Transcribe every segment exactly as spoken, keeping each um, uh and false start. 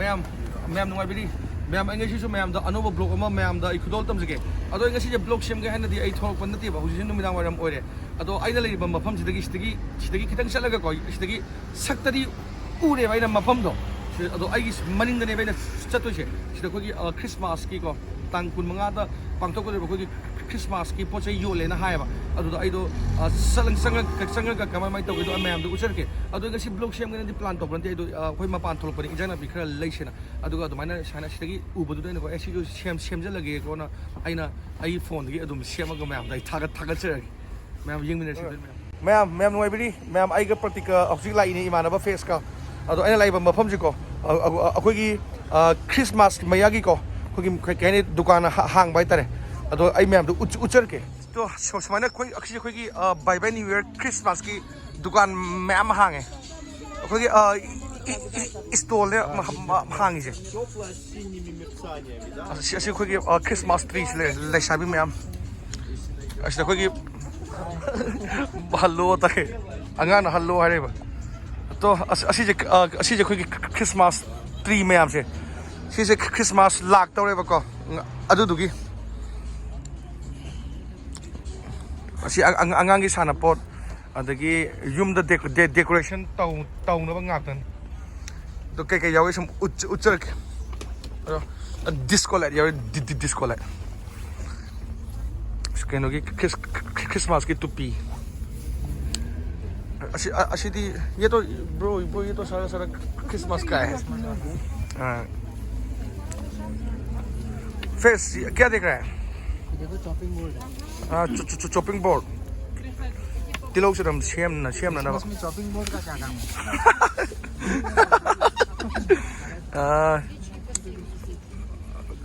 ꯃꯌꯥꯝ, ꯃꯌꯥꯝ ꯅꯨꯡꯉꯥꯏꯕꯤꯔꯤ? ꯃꯌꯥꯝ, ꯑꯩ ꯉꯁꯤꯁꯨ ꯃꯌꯥꯝꯗ ꯑꯅꯧꯕ ꯕ꯭ꯂꯣꯒ ꯑꯃ ꯃꯌꯥꯝꯗ ꯑꯩ ꯈꯨꯗꯣꯜ ꯇꯝꯖꯒꯦ꯫ ꯑꯗꯣ ꯑꯩ ꯉꯁꯤꯁꯦ ꯕ꯭ꯂꯣꯒ ꯁꯦꯝꯒꯦ ꯍꯥꯏꯅꯗꯤ ꯑꯩ ꯊꯣꯛꯂꯛꯄ ꯅꯠꯇꯦꯕ, ꯍꯧꯖꯤꯛꯁꯦ ꯅꯨꯃꯤꯗꯥꯡ ꯋꯥꯏꯔꯝ ꯑꯣꯏꯔꯦ꯫ ꯑꯗꯣ ꯑꯩꯅ ꯂꯩꯔꯤꯕ ꯃꯐꯝꯁꯤꯗꯒꯤ, ꯁꯤꯗꯒꯤ, ꯁꯤꯗꯒꯤ ꯈꯤꯇꯪ ꯆꯠꯂꯒꯀꯣ, ꯁꯤꯗꯒꯤ ꯁꯛꯇꯗꯤ ꯎꯔꯦꯕ ꯑꯩꯅ ꯃꯐꯝꯗꯣ꯫ ꯁꯤ-, ꯑꯗꯣ ꯑꯩꯒꯤ ꯃꯅꯤꯡꯗꯅꯦꯕ ꯑꯩꯅ ꯆꯠꯇꯣꯏꯁꯦ꯫ ꯁꯤꯗ ꯑꯩꯈꯣꯏꯒꯤ, ꯑ, ꯈ꯭ꯔꯤꯁꯃꯥꯁꯀꯤꯀꯣ, ꯇꯥꯡ ꯀꯨꯟꯃꯉꯥꯗ ꯄꯥꯡꯊꯣꯛꯀꯗꯧꯔꯤꯕ ꯑꯩꯈꯣꯏꯒꯤ ꯈ꯭ꯔꯤꯁꯃꯥꯁꯀꯤ ꯄꯣꯠ ꯆꯩ ꯌꯣꯜꯂꯦꯅ ꯍꯥꯏꯌꯦꯕ꯫ ꯑꯗꯨꯗ ꯑꯩꯗꯣ, ꯑ, ꯆꯠꯂ-, ꯆꯪꯉ-, ꯆꯪꯉꯒ ꯀꯃꯥꯏ ꯀꯃꯥꯏꯅ ꯇꯧꯒꯦꯗꯣ ꯑꯩ ꯃꯌꯥꯝꯗ ꯎꯠꯆꯔꯛꯀꯦ꯫ ꯑꯗꯣ ꯉꯁꯤ ꯕ꯭ꯂꯣꯒ ꯁꯦꯝꯒꯦꯅꯗꯤ ꯄ꯭ꯂꯥꯟ ꯇꯧꯕ ꯅꯠꯇꯦ꯫ ꯑꯩꯗꯣ, ꯑ, ꯑꯩꯈꯣꯏ ꯃꯄꯥꯟ ꯊꯣꯛꯂꯛꯄꯅꯤ, ꯏꯟꯖꯥꯡ ꯅꯥꯄꯤ ꯈꯔ ꯂꯩꯁꯦꯅ꯫ ꯑꯗꯨꯒ ꯑꯗꯨꯃꯥꯏꯅ ꯁꯨꯃꯥꯏꯅ ꯁꯤꯗꯒꯤ ꯎꯕꯗꯨꯗ ꯑꯩꯅꯀꯣ, "ꯑꯦ, ꯁꯤꯁꯨ ꯁꯦꯝ-, ꯁꯦꯝꯖꯜꯂꯒꯦꯀꯣꯅ" ꯑꯩꯅ ꯑꯩꯒꯤ ꯐꯣꯟꯗꯒꯤ ꯑꯗꯨꯝ ꯁꯦꯝꯃꯒ ꯃꯌꯥꯝꯗ ꯑꯩ ꯊꯥꯒꯠ-, ꯊꯥꯒꯠꯆꯔꯒꯦ꯫ ꯃꯌꯥꯝ ꯌꯦꯡꯃꯤꯟꯅꯁꯤ ꯑꯗꯨꯗꯤ, ꯃꯌꯥꯝ꯫ ꯃꯌꯥꯝ, ꯃꯌꯥꯝ ꯅꯨꯡꯉꯥꯏꯕꯤꯔꯤ? ꯃꯌꯥꯝ, ꯑꯩꯒ ꯄ꯭ꯔꯇꯤꯛꯀ ꯍꯧꯖꯤꯛ ꯂꯥꯛꯏꯅꯦ, ꯏꯃꯥꯟꯅꯕ ꯐꯦꯁꯀ꯫ ꯑꯗꯣ ꯑꯩꯅ ꯂꯥꯛꯏꯕ ꯃꯐꯝꯁꯤꯀꯣ, ꯑ-, ꯑ-, ꯑꯩꯈꯣꯏꯒꯤ, ꯑ, ꯈ꯭ꯔꯤꯁꯃꯥꯁ ꯃꯌꯥꯒꯤꯀꯣ, ꯑꯩꯈꯣꯏꯒꯤ ꯀꯩ, ꯀꯩ ꯍꯥꯏꯅꯤ, ꯗꯨꯀꯥꯟ ꯍꯥ-, ꯍꯥꯡꯕ ꯍꯥꯏꯇꯥꯔꯦ꯫ ꯑꯗꯣ ꯑꯩ ꯃꯌꯥꯝꯗꯣ ꯎꯠ-, ꯎꯠꯆꯔꯛꯀꯦ꯫ ꯇꯣ, ꯁꯨ-, ꯁꯨꯃꯥꯏꯅ ꯑꯩꯈꯣꯏ, ꯑꯁꯤ ꯑꯩꯈꯣꯏꯒꯤ, ꯑ, Bye Bye New Year ꯈ꯭ꯔꯤꯁꯃꯥꯁꯀꯤ ꯗꯨꯀꯥꯟ ꯃꯌꯥꯝ ꯑꯃ ꯍꯥꯡꯉꯦ꯫ ꯑꯩꯈꯣꯏꯒꯤ, ꯑ, ꯏ-, ꯏ-, ꯏ-, ꯏꯁꯇꯣꯜꯅꯦ ꯃ-, ꯃ-, ꯍꯥꯡꯉꯤꯁꯦ꯫ ꯑꯁꯤ, ꯑꯁꯤ ꯑꯩꯈꯣꯏꯒꯤ, ꯑ, ꯈ꯭ꯔꯤꯁꯃꯥꯁ ꯇ꯭ꯔꯤꯁꯤ ꯂꯩꯔꯦ, ꯂꯩꯁꯥꯕꯤ ꯃꯌꯥꯝ꯫ ꯑꯁꯤꯗ ꯑꯩꯈꯣꯏꯒꯤ ꯍꯜꯂꯣ ꯇꯥꯏ꯫ ꯑꯉꯥꯡꯅ ꯍꯜꯂꯣ ꯍꯥꯏꯔꯦꯕ꯫ ꯑꯗꯣ ꯑꯁ-, ꯑꯁꯤꯁꯦ, ꯑ, ꯑꯁꯤꯁꯦ ꯑꯩꯈꯣꯏꯒꯤ ꯈ꯭ꯔꯤꯁꯃꯥꯁ ꯇ꯭ꯔꯤ ꯃꯌꯥꯝꯁꯦ꯫ ꯁꯤꯁꯦ ꯈ꯭ꯔꯤꯁꯃꯥꯁ ꯂꯥꯛꯇꯧꯔꯦꯕꯀꯣ꯫ ꯑꯗꯨꯗꯨꯒꯤ꯫ ꯑꯁꯤ ꯑ-, ꯑꯉꯥꯡꯒꯤ ꯁꯥꯟꯅꯄꯣꯠ, ꯑꯗꯒꯤ ꯌꯨꯝꯗ ꯗꯦꯀꯣ-, ꯗꯦ-, ꯗꯦꯀꯣꯔꯦꯁꯟ ꯇꯧ-, ꯇꯧꯅꯕ ꯉꯥꯛꯇꯅꯤ꯫ ꯑꯗꯣ ꯀꯩꯀꯩ ꯌꯥꯎꯋꯤ ꯁꯨꯝ ꯎꯠ-, ꯎꯠꯆꯔꯛꯀꯦ꯫ ꯑꯗꯣ ꯗꯤꯁꯀꯣ ꯂꯥꯏꯠ ꯌꯥꯎꯋꯤ, ꯗꯤ-, ꯗꯤ-, ꯗꯤꯁꯀꯣ ꯂꯥꯏꯠ꯫ ꯀꯩꯅꯣꯒꯤ ꯈ꯭ꯔꯤꯁ-, ꯈ꯭ꯔꯤꯁꯃꯥꯁꯀꯤ ꯇꯨꯄꯤ꯫ ꯑꯁꯤ, ꯑ-, ꯑꯁꯤꯗꯤ, ये तो, bro, bro, ये तो सारा, सारा Christmas का है। हाँ। फेस, क्या देख रहा है? देखो, चॉपिंग बोर्ड है। हाँ, चो-, चो-, चो-, चॉपिंग बोर्ड। ꯇꯤꯜꯍꯧ ꯆꯅꯝ ꯁꯦꯝꯅ-, ꯁꯦꯝꯅꯅꯕ꯫ इसमें चॉपिंग बोर्ड का क्या काम है? ꯑꯥ,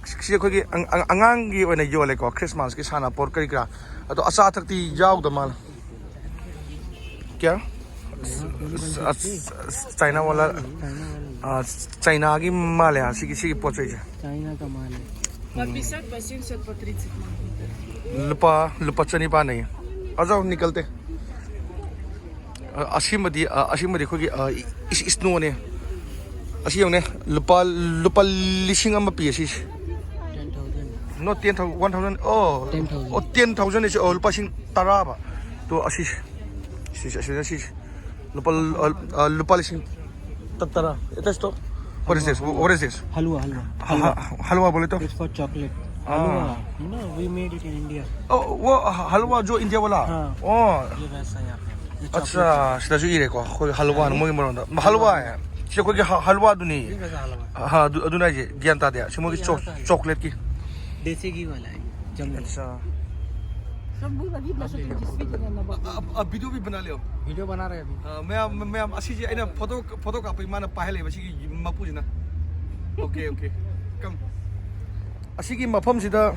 ꯁꯤ ꯑꯩꯈꯣꯏꯒꯤ ꯑꯉ-, ꯑꯉ-, ꯑꯉꯥꯡꯒꯤ ꯑꯣꯏꯅ ꯌꯣꯜꯂꯦꯀꯣ, ꯈ꯭ꯔꯤꯁꯃꯥꯁꯀꯤ ꯁꯥꯟꯅꯄꯣꯠ ꯀꯔꯤ ꯀꯔꯥ꯫ ꯑꯗꯣ ꯑꯆꯥ ꯑꯊꯛꯇꯤ ꯌꯥꯎꯗ ꯃꯥꯜꯂꯦ꯫ क्या? ꯑꯁ, ꯑꯁ, ꯑꯁ, ꯆꯥꯏꯅꯥ ꯋꯥꯂꯥ, ꯑ, ꯆꯥꯏꯅꯥꯒꯤ ꯃꯥꯜꯂꯦ, ꯁꯤꯒꯤ, ꯁꯤꯒꯤ ꯄꯣꯠ ꯆꯩꯁꯦ꯫ चाइना का माल है। По пятьдесят, по семьдесят, по тридцать могу. ꯂꯨꯄꯥ, ꯂꯨꯄꯥ ꯆꯅꯤꯄꯥꯟꯅꯦ꯫ ꯑꯖꯥꯎ ꯅꯤꯀꯜꯇꯦ꯫ ꯑ, ꯑꯁꯤꯃꯗꯤ, ꯑ, ꯑꯁꯤꯃꯗꯤ ꯑꯩꯈꯣꯏꯒꯤ, ꯑ, ꯏꯁ-, ꯏꯁꯅꯣꯅꯦ꯫ ꯑꯁꯤ ꯌꯦꯡꯉꯨꯅꯦ, ꯂꯨꯄꯥ ꯂꯨꯄꯥ ꯂꯤꯁꯤꯡ ꯑꯃ ꯄꯤ ꯑꯁꯤꯁꯦ꯫ Ten thousand. No, ten thousand, one thousand. ꯑꯣ, Ten thousand. ꯑꯣ, ten thousand ꯁꯦ, ꯑꯣ, ꯂꯨꯄꯥ ꯂꯤꯁꯤꯡ ꯇꯔꯥ ꯍꯥꯏꯕ꯫ ꯇꯣ, ꯑꯁꯤ, ꯁꯤꯁꯦ, ꯑꯁꯤꯗ ꯁꯤꯁꯦ꯫ ꯂꯨꯄꯥ, ꯑ, ꯑ, ꯂꯨꯄꯥ ꯂꯤꯁꯤꯡ ꯇꯔꯥ꯫ It is to, what is this? What is this? Halwa, halwa. ꯍ- ꯍ- ꯍꯜꯋꯥ ꯕꯣꯂꯦ ꯇꯣ? It's for chocolate. Ah. Halwa. You know, we made it in India. ꯑꯣ, ꯑꯣ, ꯍ- ꯍꯜꯋꯥ ꯖꯣ ꯏꯟꯗꯤꯌꯥ ꯋꯥꯂꯥ? ꯍꯥ. ꯑꯣ꯫ ये वैसा है आपका। ये ꯑꯠꯆꯥ, chocolate. ꯁꯤꯗꯁꯨ ꯏꯔꯦꯀꯣ, ꯑꯩꯈꯣꯏ ꯍꯜꯋꯥꯅ ꯃꯣꯏꯒꯤ ꯃꯔꯣꯟꯗ꯫ ꯍꯜꯋꯥ ꯍꯥꯏ꯫ ꯁꯤ ꯑꯩꯈꯣꯏꯒꯤ ꯍ- ꯍꯜꯋꯥꯗꯨꯅꯤ꯫ ये वैसा हलवा है। ꯍꯥ, ꯑꯗꯨ, ꯑꯗꯨꯅ ꯍꯥꯏꯁꯦ, ꯒ꯭ꯌꯥꯟ ꯇꯥꯗꯦ꯫ ꯁꯤ ꯃꯣꯏꯒꯤ ꯆꯣ- ꯆꯣꯀ꯭ꯂꯦꯠꯀꯤ꯫ देसी घी वाला है ये, जंगली। ꯑꯠꯆꯥ꯫ Чтобы было видно, что ты действительно на бабу. अब, अब वीडियो भी बना लियो। वीडियो बना रहे हैं अभी। ꯑ, ꯃꯌꯥꯝ, ꯃꯌꯥꯝ, ꯑꯁꯤꯁꯦ ꯑꯩꯅ ꯐꯣꯇꯣ, ꯐꯣꯇꯣ ꯀꯥꯞꯄ ꯏꯃꯥꯅ ꯄꯥꯏꯍꯜꯂꯦꯕ ꯁꯤꯒꯤ ꯃꯄꯨꯁꯤꯅ꯫ Okay, okay. Come. ꯑꯁꯤꯒꯤ ꯃꯐꯝꯁꯤꯗ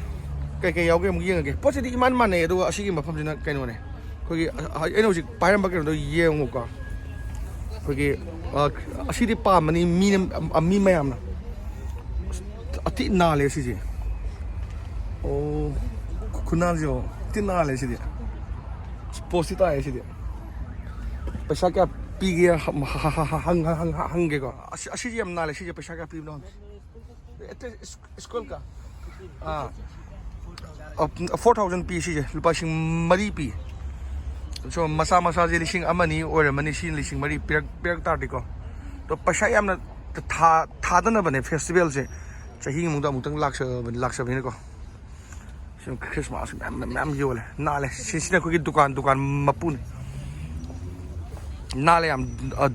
ꯀꯩ ꯀꯩ ꯌꯥꯎꯒꯦ ꯑꯃꯨꯛ ꯌꯦꯡꯉꯒꯦ꯫ ꯄꯣꯠꯁꯤꯗꯤ ꯏꯃꯥꯟ ꯃꯥꯟꯅꯩ, ꯑꯗꯨꯒ ꯑꯁꯤꯒꯤ ꯃꯐꯝꯁꯤꯅ ꯀꯩꯅꯣꯅꯦ꯫ ꯑꯩꯈꯣꯏꯒꯤ, ꯑ, ꯑꯩꯅ ꯍꯧꯖꯤꯛ ꯄꯥꯏꯔꯝꯕ ꯀꯩꯅꯣꯗꯣ ꯌꯦꯡꯉꯨꯀꯣ꯫ ꯑꯩꯈꯣꯏꯒꯤ, ꯑ, ꯑꯁꯤꯗꯤ ꯄꯥꯝꯕꯅꯤ ꯃꯤꯅ, ꯑ, ꯃꯤ ꯃꯌꯥꯝꯅ꯫ ꯑꯁ, ꯑꯊꯤ ꯅꯥꯜꯂꯦ ꯁꯤꯁꯦ꯫ ꯑꯣ, ꯈꯨꯅꯥꯜꯁꯦ ꯌꯦꯡꯉꯣ꯫ ꯑꯊꯤ ꯅꯥꯜꯂꯦ ꯁꯤꯗꯤ꯫ ꯑꯁ, ꯄꯣꯁꯇꯤ ꯇꯥꯏꯌꯦ ꯁꯤꯗꯤ꯫ ꯄꯩꯁꯥ ꯀꯌꯥ ꯄꯤꯒꯦ ꯍ- ꯍ- ꯍ- ꯍ- ꯍꯪ- ꯍꯪ- ꯍꯪ- ꯍꯪꯒꯦꯀꯣ꯫ ꯑꯁꯤ, ꯑꯁꯤꯁꯦ ꯌꯥꯝ ꯅꯥꯜꯂꯦ ꯁꯤꯁꯦ꯫ ꯄꯩꯁꯥ ꯀꯌꯥ ꯄꯤꯕꯅꯣ ꯍꯪꯒꯦ꯫ ꯑꯦ, ꯁ꯭ꯀꯨꯜ ꯀ? ꯑꯥ꯫ ꯑ, four thousand ꯄꯤ ꯁꯤꯁꯦ, ꯂꯨꯄꯥ ꯂꯤꯁꯤꯡ ꯃꯔꯤ ꯄꯤ꯫ So, ꯃꯆꯥ ꯃꯆꯥꯁꯦ ꯂꯤꯁꯤꯡ ꯑꯃ ꯑꯅꯤ ꯑꯣꯏꯔꯝꯃꯅꯤ, ꯁꯤ ꯂꯤꯁꯤꯡ ꯃꯔꯤ ꯄꯤꯔꯛ, ꯄꯤꯔꯛ ꯇꯥꯔꯗꯤꯀꯣ꯫ ꯑꯗꯣ ꯄꯩꯁꯥ ꯌꯥꯝꯅ ꯊꯥ-, ꯊꯥꯗꯅꯕꯅꯦ ꯐꯦꯁꯇꯤꯚꯦꯜꯁꯦ꯫ ꯆꯍꯤ ꯑꯃꯗ ꯑꯃꯨꯛꯇꯪ ꯂꯥꯛꯆꯕ-, ꯂꯥꯛꯆꯕꯅꯤꯅꯀꯣ꯫ ꯁꯤ ꯈ꯭ꯔꯤꯁꯃꯥꯁ ꯃꯌꯥꯝ, ꯃꯌꯥꯝ ꯌꯣꯜꯂꯦ꯫ ꯅꯥꯜꯂꯦ꯫ ꯁꯤ-, ꯁꯤꯅ ꯑꯩꯈꯣꯏꯒꯤ ꯗꯨꯀꯥꯟ, ꯗꯨꯀꯥꯟ ꯃꯄꯨꯅꯤ꯫ ꯅꯥꯜꯂꯦ ꯌꯥꯝ, ꯑ, ꯑ,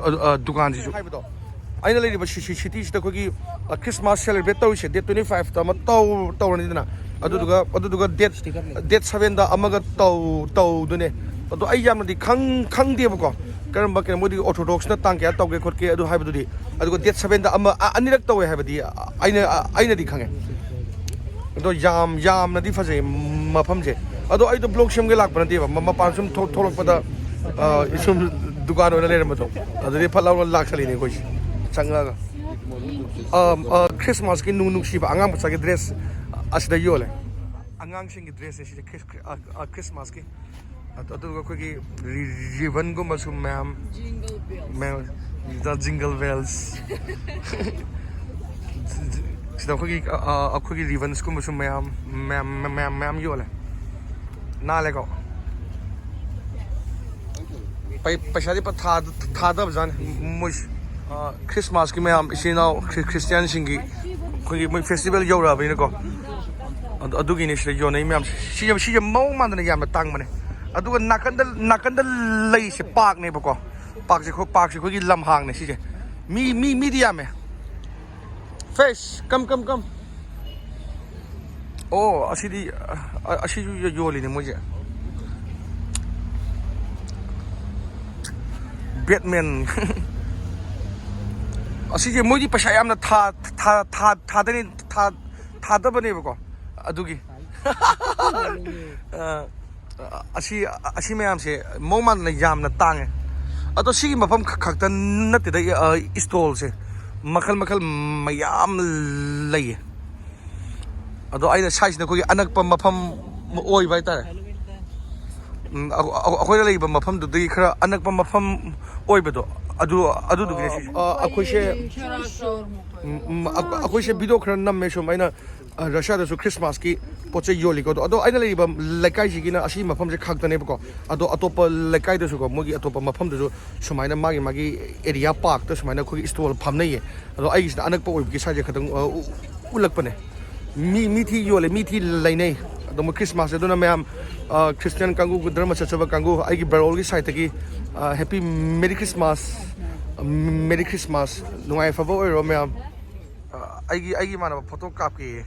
ꯑ, ꯑ, ꯗꯨꯀꯥꯟꯁꯤꯁꯨ꯫ ꯍꯥꯏꯕꯗꯣ, ꯑꯩꯅ ꯂꯩꯔꯤꯕ ꯁꯤ-, ꯁꯤ-, ꯁꯤꯇꯤꯁꯤꯗ ꯑꯩꯈꯣꯏꯒꯤ, ꯑ, ꯈ꯭ꯔꯤꯁꯃꯥꯁ ꯁꯦꯂꯦꯕ꯭ꯔꯦꯠ ꯇꯧꯔꯤꯁꯦ ꯗꯦꯠ twenty five ꯇ ꯑꯃ ꯇꯧ-, ꯇꯧꯔꯅꯤꯗꯅ꯫ ꯑꯗꯨꯗꯨꯒ, ꯑꯗꯨꯗꯨꯒ ꯗꯦꯠ, ꯗꯦꯠ seven ꯗ ꯑꯃꯒ ꯇꯧ-, ꯇꯧꯗꯣꯏꯅꯦ꯫ ꯑꯗꯣ ꯑꯩ ꯌꯥꯝꯅꯗꯤ ꯈꯪ-, ꯈꯪꯗꯦꯕꯀꯣ꯫ ꯀꯔꯝꯕ, ꯀꯩꯅꯣ, ꯃꯣꯏꯗꯤ ꯑꯣꯔꯊꯣꯗꯣꯛꯁꯅ ꯇꯥꯡ ꯀꯌꯥ ꯇꯧꯒꯦ ꯈꯣꯠꯀꯦ ꯑꯗꯨ ꯍꯥꯏꯕꯗꯨꯗꯤ꯫ ꯑꯗꯨꯒ ꯗꯦꯠ seven ꯗ ꯑꯃ, ꯑ-, ꯑꯅꯤꯔꯛ ꯇꯧꯋꯦ ꯍꯥꯏꯕꯗꯤ ꯑꯩꯅ, ꯑ-, ꯑꯩꯅꯗꯤ ꯈꯪꯉꯦ꯫ ꯑꯗꯣ ꯌꯥꯝ, ꯌꯥꯝꯅꯗꯤ ꯐꯖꯩ ꯃꯐꯝꯁꯦ꯫ ꯑꯗꯣ ꯑꯩꯗꯣ ꯕ꯭ꯂꯣꯛ ꯁꯦꯝꯒꯦ ꯂꯥꯛꯄ ꯅꯠꯇꯦꯕ꯫ ꯃ-, ꯃꯄꯥꯟ ꯁꯨꯝ ꯊꯣꯛ-, ꯊꯣꯛꯂꯛꯄꯗ, ꯑ, ꯁꯨꯝ ꯗꯨꯀꯥꯟ ꯑꯣꯏꯅ ꯂꯩꯔꯝꯕꯗꯣ꯫ ꯑꯗꯨꯗꯤ ꯐꯠ ꯂꯥꯎꯅ ꯂꯥꯛꯁꯜꯂꯤꯅꯦ ꯑꯩꯈꯣꯏꯁꯦ꯫ ꯆꯪꯉꯛꯑꯒ꯫ ꯑ, ꯑ, ꯈ꯭ꯔꯤꯁꯃꯥꯁꯀꯤ ꯅꯨꯡ ꯅꯨꯡꯁꯤꯕ ꯑꯉꯥꯡ ꯃꯆꯥꯒꯤ ꯗ꯭ꯔꯦꯁ ꯑꯁꯤꯗ ꯌꯣꯜꯂꯦ꯫ ꯑꯉꯥꯡꯁꯤꯡꯒꯤ ꯗ꯭ꯔꯦꯁꯁꯦ ꯁꯤꯗ ꯈ꯭ꯔꯤꯁ-, ꯈ꯭ꯔꯤ-, ꯑ, ꯑ, ꯈ꯭ꯔꯤꯁꯃꯥꯁꯀꯤ꯫ ꯑꯗꯨ-, ꯑꯗꯨꯒ ꯑꯩꯈꯣꯏꯒꯤ ꯔꯤ-, ꯔꯤꯕꯟꯒꯨꯝꯕꯁꯨ ꯃꯌꯥꯝ, ꯃꯌꯥꯝ꯫ The Jingle Bells. ꯁꯤꯗ ꯑꯩꯈꯣꯏꯒꯤ ꯑ, ꯑ, ꯑꯩꯈꯣꯏꯒꯤ ꯔꯤꯕꯟꯁꯀꯨꯝꯕꯁꯨ ꯃꯌꯥꯝ ꯃꯌꯥꯝ ꯃꯌꯥꯝ ꯃꯌꯥꯝ ꯌꯣꯜꯂꯦ꯫ ꯅꯥꯜꯂꯦꯀꯣ꯫ ꯄꯩ- ꯄꯩꯁꯥꯗꯤ ꯄ ꯊꯥꯗ- ꯊꯥꯗꯕꯖꯥꯠꯅꯤ ꯃꯣꯏꯁꯦ꯫ ꯑ, ꯈ꯭ꯔꯤꯁꯃꯥꯁꯀꯤ ꯃꯌꯥꯝ ꯏꯆꯤꯟ ꯏꯅꯥꯎ ꯈ꯭ꯔꯤ- ꯈ꯭ꯔꯤꯁꯇꯤꯌꯥꯟꯁꯤꯡꯒꯤ ꯑꯩꯈꯣꯏꯒꯤ ꯃꯣꯏ ꯐꯦꯁꯇꯤꯚꯦꯜ ꯌꯧꯔꯛꯑꯕꯅꯤꯅꯀꯣ꯫ ꯑꯗꯨ- ꯑꯗꯨꯒꯤꯅꯤ ꯁꯤꯗ ꯌꯣꯟꯅꯩ ꯃꯌꯥꯝꯁꯦ꯫ ꯁꯤꯁꯦ ꯁꯤꯁꯦ ꯃꯑꯣꯡ ꯃꯥꯟꯗꯅ ꯌꯥꯝꯅ ꯇꯥꯡꯕꯅꯦ꯫ ꯑꯗꯨꯒ ꯅꯥꯀꯟꯗ ꯅꯥꯀꯟꯗ ꯂꯩꯁꯦ ꯄꯥꯔꯛꯅꯦꯕꯀꯣ꯫ ꯄꯥꯔꯛꯁꯦ ꯑꯩꯈꯣꯏ ꯄꯥꯔꯛꯁꯦ ꯑꯩꯈꯣꯏꯒꯤ ꯂꯝꯍꯥꯡꯅꯦ ꯁꯤꯁꯦ꯫ ꯃꯤ ꯃꯤ ꯃꯤꯗꯤ ꯌꯥꯝꯃꯦ꯫ Fish, come, come, come. ꯑꯣ, ꯑꯁꯤꯗꯤ ꯑ- ꯑꯁꯤꯁꯨ ꯌꯣꯜꯂꯤꯅꯦ ꯃꯣꯏꯁꯦ꯫ ꯕꯦꯠꯃꯦꯟ꯫ ꯑꯁꯤꯁꯦ ꯃꯣꯏꯗꯤ ꯄꯩꯁꯥ ꯌꯥꯝꯅ ꯊꯥ- ꯊꯥ- ꯊꯥ- ꯊꯥꯗꯅꯤ ꯊꯥ- ꯊꯥꯗꯕꯅꯦꯕꯀꯣ꯫ ꯑꯗꯨꯒꯤ ꯑ, ꯑꯁꯤ ꯑꯁꯤ ꯃꯌꯥꯝꯁꯦ ꯃꯑꯣꯡ ꯃꯥꯟꯗꯅ ꯌꯥꯝꯅ ꯇꯥꯡꯉꯦ꯫ ꯑꯗꯣ ꯁꯤꯒꯤ ꯃꯐꯝ ꯈꯛ- ꯈꯛꯇ ꯅꯠꯇꯦꯗ꯫ ꯏꯁꯇꯣꯜꯁꯦ ꯃꯈꯜ ꯃꯈꯜ ꯃꯌꯥꯝ ꯂꯩꯌꯦ꯫ ꯑꯗꯣ ꯑꯩꯅ ꯁ꯭ꯋꯥꯏꯁꯤꯅ ꯑꯩꯈꯣꯏꯒꯤ ꯑꯅꯛꯄ ꯃꯐꯝ ꯑꯣꯏꯕ ꯍꯥꯏꯇꯥꯔꯦ꯫ ꯎꯝ, ꯑꯩꯈꯣꯏꯅ ꯂꯩꯔꯤꯕ ꯃꯐꯝꯗꯨꯗꯒꯤ ꯈꯔ ꯑꯅꯛꯄ ꯃꯐꯝ ꯑꯣꯏꯕꯗꯣ, ꯑꯗꯨ ꯑꯗꯨꯗꯨꯒꯤꯅꯦ ꯁꯤꯁꯦ꯫ ꯑ, ꯑꯩꯈꯣꯏꯁꯦ ꯎꯝ, ꯎꯝ, ꯑꯩꯈꯣꯏꯁꯦ ꯚꯤꯗꯤꯑꯣ ꯈꯔ ꯅꯝꯃꯦ ꯁꯨꯝ꯫ ꯑꯩꯅ ꯔꯁꯤꯌꯥꯗꯁꯨ ꯈ꯭ꯔꯤꯁꯃꯥꯁꯀꯤ ꯄꯣꯠ ꯆꯩ ꯌꯣꯜꯂꯤꯀꯣ꯫ ꯑꯗꯣ ꯑꯗꯣ ꯑꯩꯅ ꯂꯩꯔꯤꯕ ꯂꯩꯀꯥꯏꯁꯤꯒꯤꯅ ꯑꯁꯤ ꯃꯐꯝꯁꯦ ꯈꯛꯇꯅꯦꯕꯀꯣ꯫ ꯑꯗꯣ ꯑꯇꯣꯞꯄ ꯂꯩꯀꯥꯏꯗꯁꯨꯀꯣ, ꯃꯣꯏꯒꯤ ꯑꯇꯣꯞꯄ ꯃꯐꯝꯗꯁꯨ ꯁꯨꯃꯥꯏꯅ ꯃꯥꯒꯤ ꯃꯥꯒꯤ ꯑꯦꯔꯤꯌꯥ ꯄꯥꯔꯛꯇ ꯁꯨꯃꯥꯏꯅ ꯑꯩꯈꯣꯏꯒꯤ ꯏꯁꯇꯣꯜ ꯐꯝꯅꯩꯌꯦ꯫ ꯑꯗꯣ ꯑꯩꯒꯤꯁꯤꯅ ꯑꯅꯛꯄ ꯑꯣꯏꯕꯒꯤ ꯁ꯭ꯋꯥꯏꯁꯦ ꯈꯛꯇꯪ ꯑ, ꯎ- ꯎꯠꯂꯛꯄꯅꯦ꯫ ꯃꯤ ꯃꯤ ꯊꯤ ꯌꯣꯜꯂꯦ, ꯃꯤ ꯊꯤ ꯂꯩꯅꯩ꯫ ꯑꯗꯣ ꯃꯣꯏ ꯈ꯭ꯔꯤꯁꯃꯥꯁꯁꯦ ꯑꯗꯨꯅ ꯃꯌꯥꯝ ꯑ, ꯈ꯭ꯔꯤꯁꯇꯤꯌꯥꯟ ꯀꯥꯡꯕꯨ, ꯙꯔꯃ ꯆꯠꯆꯕ ꯀꯥꯡꯕꯨ, ꯑꯩꯒꯤ ꯕꯔꯣꯜꯒꯤ ꯁꯥꯏꯠꯇꯒꯤ ꯑ, happy Mary Christmas. Mary Christmas. ꯅꯨꯡꯉꯥꯏ ꯌꯥꯏꯐꯕ ꯑꯣꯏꯔꯣ ꯃꯌꯥꯝ꯫ ꯑ, ꯑꯩꯒꯤ ꯑꯩꯒꯤ ꯏꯃꯥꯟꯅꯕ ꯐꯣꯇꯣ ꯀꯥꯞꯀꯦꯌꯦ꯫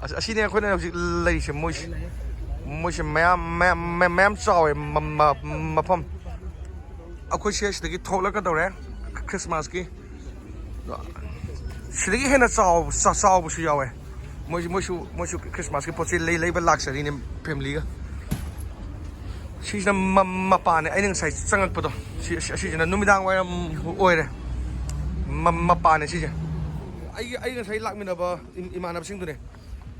ꯑꯁ- ꯑꯁꯤꯅꯦ ꯑꯩꯈꯣꯏꯅ ꯍꯧꯖꯤꯛ ꯂꯩꯔꯤꯁꯦ꯫ ꯃꯣꯏꯁꯦ ꯃꯣꯏꯁꯦ ꯃꯌꯥꯝ ꯃꯌꯥꯝ ꯃꯌꯥꯝ ꯃꯌꯥꯝ ꯆꯥꯎꯋꯦ꯫ ꯃ- ꯃ- ꯃꯐꯝ ꯑꯩꯈꯣꯏꯁꯦ ꯁꯤꯗꯒꯤ ꯊꯣꯛꯂꯛꯀꯗꯧꯔꯦ ꯈ꯭ꯔꯤꯁꯃꯥꯁꯀꯤ꯫ ꯁꯤꯗꯒꯤ ꯍꯦꯟꯅ ꯆꯥꯎ- ꯆꯥ- ꯆꯥꯎꯕꯁꯨ ꯌꯥꯎꯋꯦ꯫ ꯃꯣꯏꯁꯨ ꯃꯣꯏꯁꯨ ꯃꯣꯏꯁꯨ ꯈ꯭ꯔꯤꯁꯃꯥꯁꯀꯤ ꯄꯣꯠ ꯆꯩ ꯂꯩ- ꯂꯩꯕ ꯂꯥꯛꯆꯔꯤꯅꯦ ꯐꯦꯃꯤꯂꯤꯒ꯫ ꯁꯤꯁꯤꯅ ꯃ- ꯃꯄꯥꯅꯦ, ꯑꯩꯅ ꯉꯁꯥꯏ ꯆꯪꯉꯛꯄꯗꯣ꯫ ꯁꯤ- ꯁꯤ- ꯑꯁꯤꯁꯤꯅ ꯅꯨꯃꯤꯗꯥꯡ ꯋꯥꯏꯔꯝ ꯑꯣꯏꯔꯦ꯫ ꯃ- ꯃꯄꯥꯅꯦ ꯁꯤꯁꯦ꯫ ꯑꯩꯒꯤ ꯑꯩ ꯉꯁꯥꯏ ꯂꯥꯛꯃꯤꯟꯅꯕ ꯏꯝ- ꯏꯃꯥꯟꯅꯕꯁꯤꯡꯗꯨꯅꯦ꯫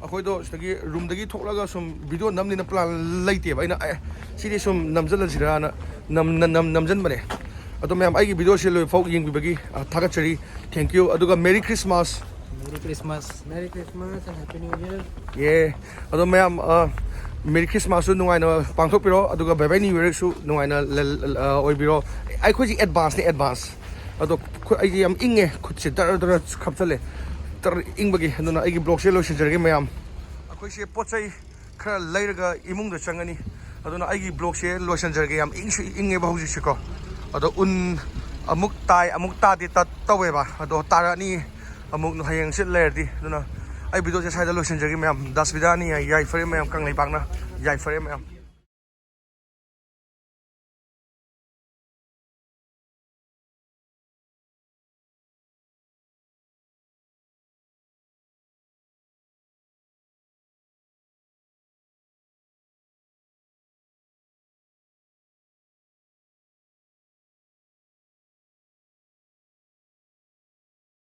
ꯑꯩꯈꯣꯏꯗꯣ ꯁꯤꯗꯒꯤ ꯔꯨꯝꯗꯒꯤ ꯊꯣꯛꯂꯒ ꯁꯨꯝ ꯚꯤꯗꯤꯑꯣ ꯅꯝꯅꯤꯅ ꯄ꯭ꯂꯥꯟ ꯂꯩꯇꯦꯕ꯫ ꯑꯩꯅ ꯑꯦ ꯁꯤꯗꯤ ꯁꯨꯝ ꯅꯝꯁꯤꯜꯂꯁꯤꯔꯅ ꯅꯝ ꯅꯝ ꯅꯝ- ꯅꯝꯖꯟꯕꯅꯦ꯫ ꯑꯗꯣ ꯃꯌꯥꯝ, ꯑꯩꯒꯤ ꯚꯤꯗꯤꯑꯣꯁꯦ ꯂꯣꯏꯐꯥꯎ ꯌꯦꯡꯕꯤꯕꯒꯤ ꯑ, ꯊꯥꯒꯠꯆꯔꯤ꯫ Thank you꯫ ꯑꯗꯨꯒ Merry Christmas꯫ Merry Christmas. Merry Christmas and Happy New Year. ꯌꯦ꯫ ꯑꯗꯣ ꯃꯌꯥꯝ, ꯑ, Merry Christmasꯁꯨ ꯅꯨꯡꯉꯥꯏꯅ ꯄꯥꯡꯊꯣꯛꯄꯤꯔꯣ, ꯑꯗꯨꯒ Bye Bye New Yearꯁꯨ ꯅꯨꯡꯉꯥꯏꯅ ꯂ- ꯂ- ꯑ, ꯑꯣꯏꯕꯤꯔꯣ꯫ ꯑꯩꯈꯣꯏꯁꯤ advanceꯅꯦ, advance꯫ ꯑꯗꯣ ꯈꯨ- ꯑꯩꯁꯦ ꯌꯥꯝ ꯏꯪꯉꯦ, ꯈꯨꯠꯁꯦ ꯗꯔ ꯗꯔ ꯈꯞꯆꯜꯂꯦ, ꯇꯔ ꯏꯪꯕꯒꯤ꯫ ꯑꯗꯨꯅ ꯑꯩꯒꯤ vlogꯁꯦ ꯂꯣꯏꯁꯤꯟꯖꯔꯒꯦ ꯃꯌꯥꯝ꯫ ꯑꯩꯈꯣꯏꯁꯦ ꯄꯣꯠ ꯆꯩ ꯈꯔ ꯂꯩꯔꯒ ꯏꯃꯨꯡꯗ ꯆꯪꯉꯅꯤ꯫ ꯑꯗꯨꯅ ꯑꯩꯒꯤ vlogꯁꯦ ꯂꯣꯏꯁꯤꯟꯖꯔꯒꯦ꯫ ꯌꯥꯝ ꯏꯪꯁꯨ ꯏꯪꯉꯦꯕ ꯍꯧꯖꯤꯛꯁꯦꯀꯣ꯫ ꯑꯗꯣ ꯎꯟ ꯑꯃꯨꯛ ꯇꯥꯏ, ꯑꯃꯨꯛ ꯇꯥꯗꯦ ꯇ- ꯇꯧꯋꯦꯕ꯫ ꯑꯗꯣ ꯇꯥꯔꯛꯑꯅꯤ ꯑꯃꯨꯛ ꯍꯌꯦꯡ ꯍꯪꯆꯤꯠ ꯂꯩꯔꯗꯤ꯫ ꯑꯗꯨꯅ ꯑꯩ ꯚꯤꯗꯤꯑꯣꯁꯦ ꯁ꯭ꯋꯥꯏꯗ ꯂꯣꯏꯁꯤꯟꯖꯔꯒꯦ ꯃꯌꯥꯝ꯫ ꯗꯥꯁꯕꯤꯗꯥꯅꯤ꯫ ꯌꯥꯏꯐꯔꯦ ꯃꯌꯥꯝ, ꯀꯪꯂꯩꯄꯥꯛꯅ ꯌꯥꯏꯐꯔꯦ ꯃꯌꯥꯝ꯫